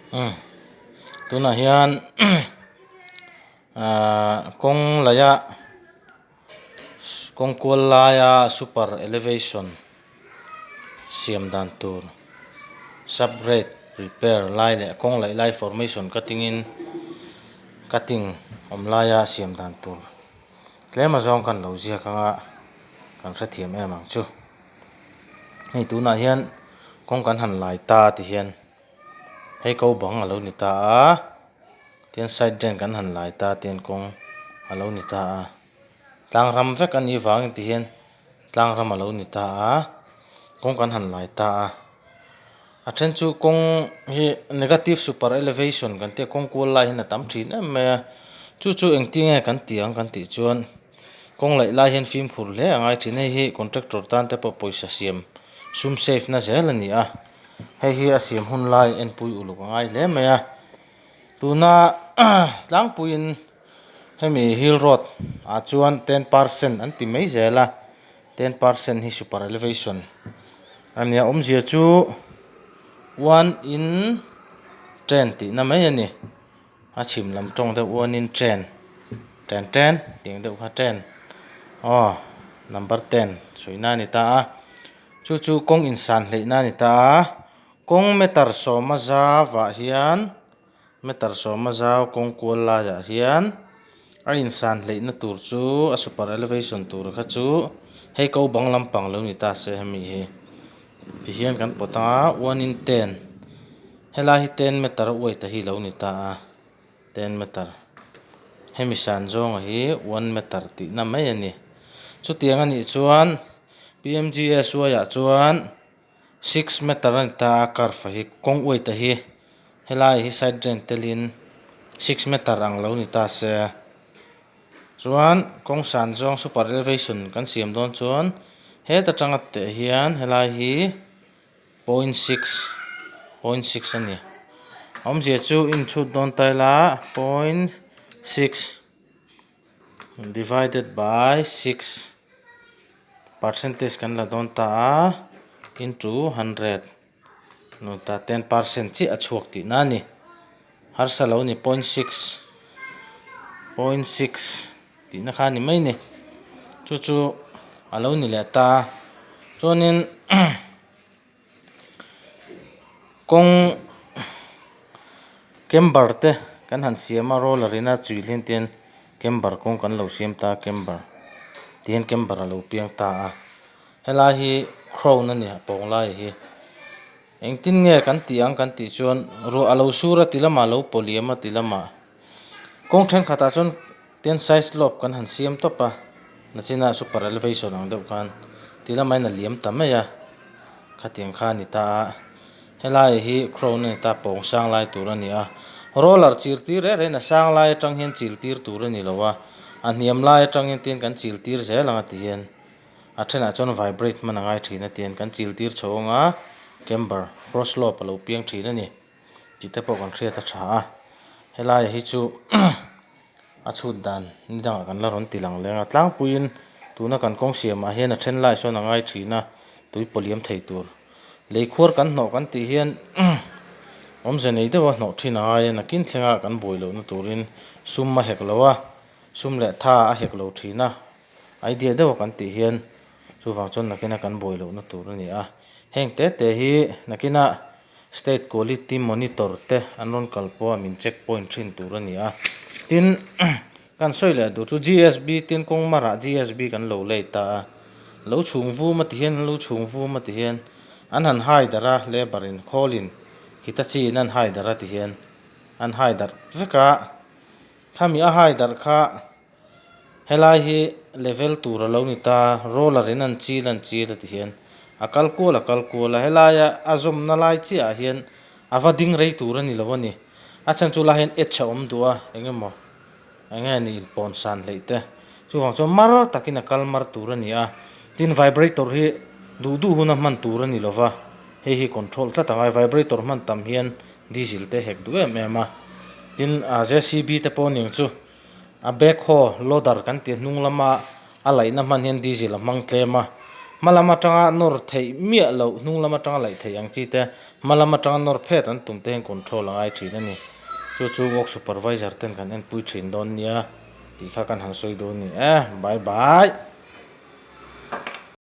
Umm tunah hian ahh kawng laih a kawng kual laia super elevation siam dan tur sub grade prepare lai leh kawng laih lai formation cutting in cutting awm laia siam dan tur tlem azawng khan lo ziak anga kan hrethiam em ang chu. Hei tunah hian kawng kan han lai ta ti hian hei ko bang a lo ni ta a tin side drain kan han lai ta tin kawng a lo ni ta a tlang ram vek a nih vangin ti hian tlang ram a lo ni ta a kawng kan han lai ta a a then chu kawng hi negative super elevation kan tih a kawng kual lai hian a tam thin em mai a chu chu engtin nge kan tih ang kan tih chuan. Kawng laih lai hian fimkhur hle a ngai thin. Hei hi contractor tan te pawh pawisa siam sum save na zel a ni a, hei hi a siam hun lai enpui uluk a ngai hle mai a. Tuna tlangpuiin hemi hill road ah chuan ten percent an ti mai zel a, ten percent hi super elevation a nia awmzia chu one in ten tihna mai a ni. A chhim lam tawng deuh uanin train ten ten tih ang deuh kha train aw number ten sawi na a ni ta a chu chu kawng insan hleih na a ni ta a kawng meter sawma zauah hian meter sawma zau kawng kual laiah hian a insan hleih na tur chu a super elevation tur kha chu hei ko bang lampang lo ni ta se hemi hi tihian kan pawt ang a uanin ten. Helai hi ten meter a uai ta hi lo ni ta a, ten meter hemi san zawnga hi one meter tihna mai a ni. Chutiang a nih chuan P_M_G_S_Y ah chuan six meter a ni ta a curve a hi kawng uai ta hi helai hi side drain telin six meter ang lo ni ta se chuan kawng san zawng super elevation kan siam dawn chuan heta tanga teh hian helai hi. Point six point six a ni awmzia chu inchhut dawn ta ila point six divided by six percentage kan la dawn ta a into hundred ta ten percent chiah a chhuak tihna a ni harsa lo ni point six point six tihna kha a ni mai a ni chu chu a lo ni leh ta chuanin kawng camber te kan han siam a roller in a chhui hlian te hian camber kawng kan lo siam ta a camber tihian camber a lo piang ta a helai hi crown a ni a pawng lai hi engtin nge kan tih ang kan tih chuan ruah a lo sur a ti lamah a lo paw liam a ti lamah kawng thenkhatah chuan. Tin side slope kan han siam tawp a, nachinah super elevation ang deuh khan ti lamain a liam ta mai a, khatiang kha a ni ta a, helai hi crown a ni ta pawng sang lai tur a ni a, roller chil tir reh rehin a sang lai atang hian chil tir tur a ni lo a, a hniam lai atang hian tin kan chil tir zel ang a ti hian a thenah chuan vibrate hman a ngai thin a tihian kan chil tir chho ang a, camber cross slope a lo piang thin a ni. Tih te pawh kan hriat a tha a helai hi chu a chhut dan ni dangah kan la rawn ti lang leng a tlangpuiin tuna kan kawng siamah hian a then lai sawn a ngai thin a tui pawliam thei tur lei khuar kan hnawh kan tih hian awmze nei deuha hnawh thin a ngai a nakin thlenga kan buai lohna turin sum a hek lo a sum leh tha a hek lo thin a idea deuha kan tih hian chuvang chuan nakina kan buai lohna tur a ni a heng te te hi nakina. State quality monitor te an rawn kal pawh a min check point thin tur a ni a tin kan sawi leh duh chu G_S_B tin kawng marah G_S_B kan lo lei ta a lo chhung vum a ti hian an lo chhung vum a ti hian an han hai darh a labour in khawl in hitachi in an hai darh a ti hian an hai darh vek a khami a hai darh kha. Helai hi level tur a lo ni ta roller in an chil an chil a ti hian a kal kual a kal kual a helaia a zawmna lai chiah ah hian a va ding rei tur a ni lo a ni a chhan chu lai hian edge a awm duh a eng emaw eng nge ni inpawn san hleih te chuvang chuan mar takin a kal mar tur a ni a tin vibrator hi duh duh huna hman tur a ni lo va hei hi control tlat a ngai vibrator hman tam hian diesel te hek duh em em a tin ah J C B te pawh ning chu. A backhoe loader kan tih hnung lama a laihna hman hian diesel a hmang tlem a. Hma lam atanga nawr theih miah loh hnung lam atanga laih theih ang chi te, hma lam atanga nawr phet an tum te hian control a ngai thin a ni. Chu chu work supervisor ten kan enpui thin dawn nia tih kha kan han sawi dawn a ni e. Bye bye.